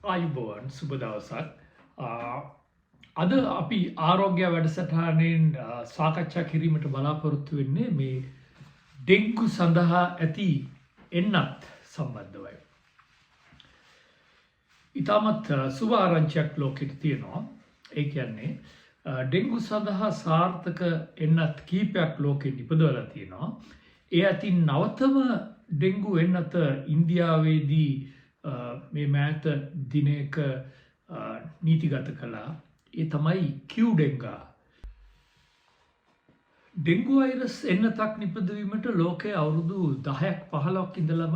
ආයුබෝවන්, සුබ දවසක්. අද අපි ආරෝග්‍ය වැඩසටහනෙන් සාකච්ඡා කිරීමට බලාපොරොත්තු වෙන්නේ මේ ඩෙන්ගු සඳහා ඇති එන්නත් සම්බන්ධවයි. ඉතාමත් සුබ ආරංචියක් ලෝකෙට තියෙනවා. ඒ කියන්නේ ඩෙන්ගු සඳහා සාර්ථක එන්නත් කීපයක් ලෝකෙ නිපදවලා තියෙනවා. ඒ අතින් නවතම ඩෙන්ගු එන්නත ඉන්දියාවේදී මේ මෑත දිනයක නීතිගත කළා. ඒ තමයි කියුඩෙංගා. ඩෙන්ගු වෛරස් එන්නතක් නිපදවීමට ලෝකයේ අවුරුදු 10ක් 15ක් ඉඳලම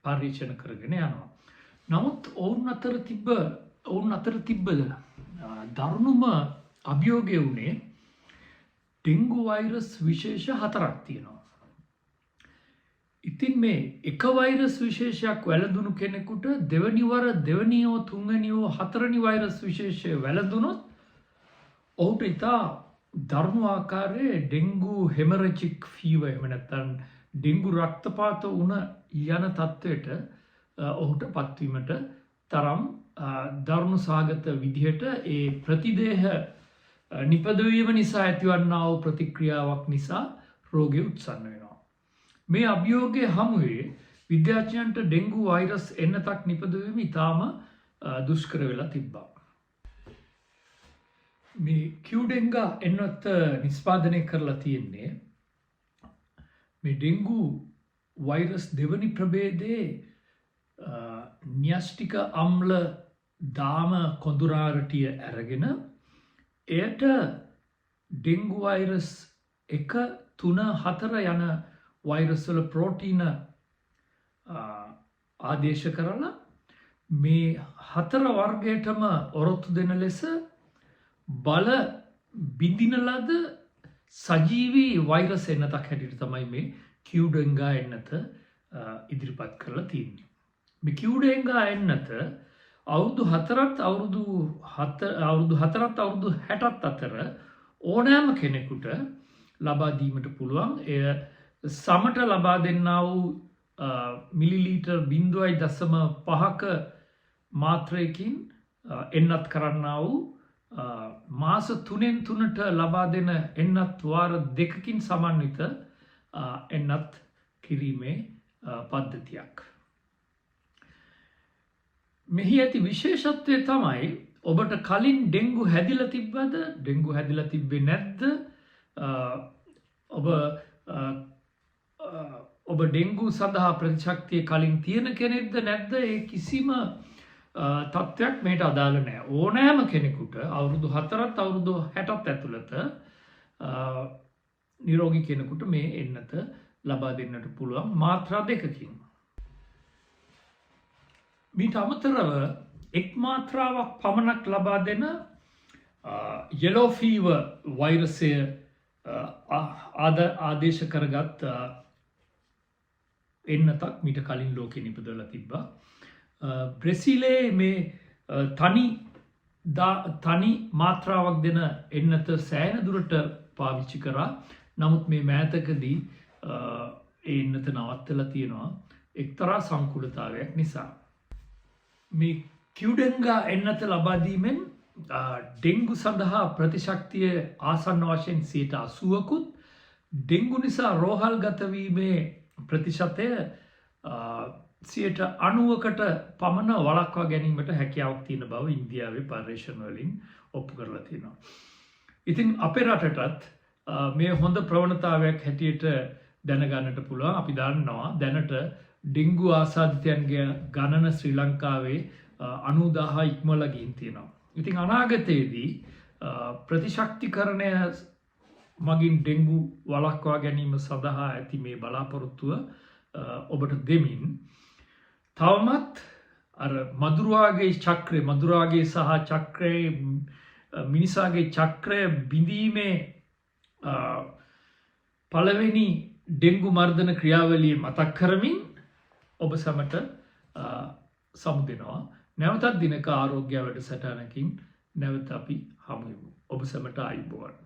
පර්යේෂණ කරගෙන යනවා. නමුත් ඔවුන් අතර තිබ්බ දරුණුම අභියෝගය වුණේ ඩෙන්ගු වෛරස් විශේෂ හතරක් තියෙනවා. ඉතින් මේ එක වෛරස් විශේෂයක් වැළඳුණු කෙනෙකුට දෙවනි වර දෙවනි හෝ තුන්වෙනි හෝ හතරවෙනි වෛරස් විශේෂය වැළඳුනොත් ඔහුට ඉතා දරුණු ආකාරයේ ඩෙන්ගු හෙමරජික් ෆීවර්, එහෙම නැත්නම් ඩෙන්ගු රක්තපාත වුණ යන තත්ත්වයට ඔහුට පත්වීමට තරම් දරුණු සහගත විදිහට ඒ ප්‍රතිදේහ නිපදවීම නිසා ඇතිවන්නා වූ ප්‍රතික්‍රියාවක් නිසා රෝගය උත්සන්න වෙනවා. මේ අභියෝගය හමුවේ විද්‍යාඥයන්ට ඩෙන්ගු වෛරස් එන්නතක් නිපදවීම ඉතාම දුෂ්කර වෙලා තිබ්බා. මේ කියුඩෙංගා එන්නත නිෂ්පාදනය කරලා තියෙන්නේ මේ ඩෙන්ගු වෛරස් දෙවනි ප්‍රභේදයේ න්‍යෂ්ටික අම්ල දාම කොඳුරාරටිය අරගෙන එයට ඩෙන්ගු වෛරස් 1, 3, 4 යන වෛරස් වල ප්‍රෝටීන ආදේශ කරලා මේ හතර වර්ගයටම ඔරොත්තු දෙන ලෙස බල බිඳින ලද සජීවී වෛරස් එන්නතක් හැටියට තමයි මේ කියුඩෙංගා එන්නත ඉදිරිපත් කරලා තියෙන්නේ. මේ කියුඩෙංගා එන්නත අවුරුදු 4ත් අවුරුදු 60ත් අතර ඕනෑම කෙනෙකුට ලබා දීමට පුළුවන්. එය සමට ලබා දෙන්නා වූ මිලිලීටර් 0.5ක මාත්‍රයකින් එන්නත් කරන්නා වූ මාස 3න් 3ට ලබා දෙන එන්නත් වාර 2කින් සමන්විත එන්නත් කිරීමේ පද්ධතියක්. මෙහි ඇති විශේෂත්වය තමයි ඔබට කලින් ඩෙංගු හැදිලා තිබ්බද, ඩෙංගු හැදිලා තිබ්බේ නැද්ද, ඔබ අ, අ, ඔබ ඩෙංගු සඳහා ප්‍රතිශක්තිය කලින් තියෙන කෙනෙක්ද නැද්ද, ඒ කිසිම තත්ත්වයක් මේට අදාළ නෑ. ඕනෑම කෙනෙකුට අවුරුදු 4ත් අවුරුදු 60ත් ඇතුළත නිරෝගී කෙනෙකුට මේ එන්නත ලබා දෙන්නට පුළුවන් මාත්‍රා 2කින්. මීට අමතරව එක් මාත්‍රාවක් පමණක් ලබා දෙන යෙලෝ ෆීවර් වෛරසය ආදේශ කරගත් එන්නතක් මීට කලින් ලෝකෙ නිපදවලා තිබ්බා. බ්‍රසීලයේ මේ තනි මාත්‍රාවක් දෙන එන්නත සෑහෙන දුරට පාවිච්චි කරා. නමුත් මේ මෑතකදී ඒ එන්නත නවත්තලා තියෙනවා එක්තරා සංකූලතාවයක් නිසා. මේ කියුඩෙංගා එන්නත ලබා දීමෙන් ඩෙංගු සඳහා ප්‍රතිශක්තිය ආසන්න වශයෙන් 80%කුත්, ඩෙංගු නිසා රෝහල් ගතවීමේ ප්‍රතිශතය 90%කට පමණ වළක්වා ගැනීමට හැකියාවක් තියෙන බව ඉන්දියාවේ පර්යේෂණ වලින් ඔප්පු කරලා තියෙනවා. ඉතින් අපේ රටටත් මේ හොඳ ප්‍රවණතාවයක් හැටියට දැනගන්නට පුළුවන්. අපි දන්නවා දැනට ඩෙංගු ආසාදිතයන්ගේ ගණන ශ්‍රී ලංකාවේ 90,000 ඉක්මවලා ගිහින් තියෙනවා. ඉතින් අනාගතයේදී ප්‍රතිශක්තිකරණය මගින් ඩෙංගු වළක්වා ගැනීම සඳහා ඇති මේ බලාපොරොත්තුව ඔබට දෙමින්, තවමත් අර මදුරුවාගේ චක්‍රය, මදුරුවාගේ සහ චක්‍රයේ මිනිසාගේ චක්‍රය බිඳීමේ පළවෙනි ඩෙංගු මර්ධන ක්‍රියාවලිය මතක් කරමින් ඔබ සැමට සමු දෙනවා. නැවතත් දිනක ආරෝග්‍ය වැඩසටහනකින් නැවත අපි හමු වෙමු. ඔබ සැමට ආයුබෝවන්.